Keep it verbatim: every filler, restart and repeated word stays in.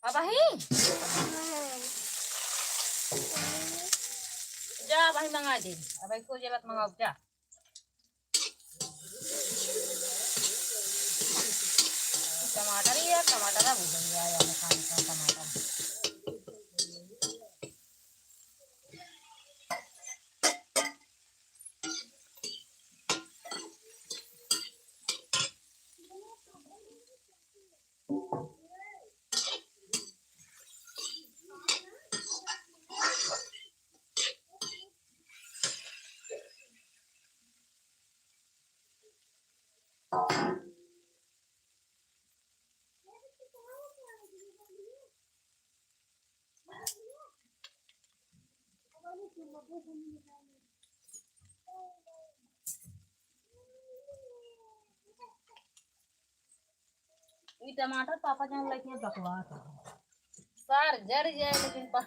अबही? जा, अबही मंगा दे। अबही को जलत मंगाओ, जा। टमाटर ही है, टमाटर है, भूल गया यार, खाने का टमाटर। ई टमाटर पापा जौन लइके हैं, बकवास है। सार जर जाए, लेकिन पा-,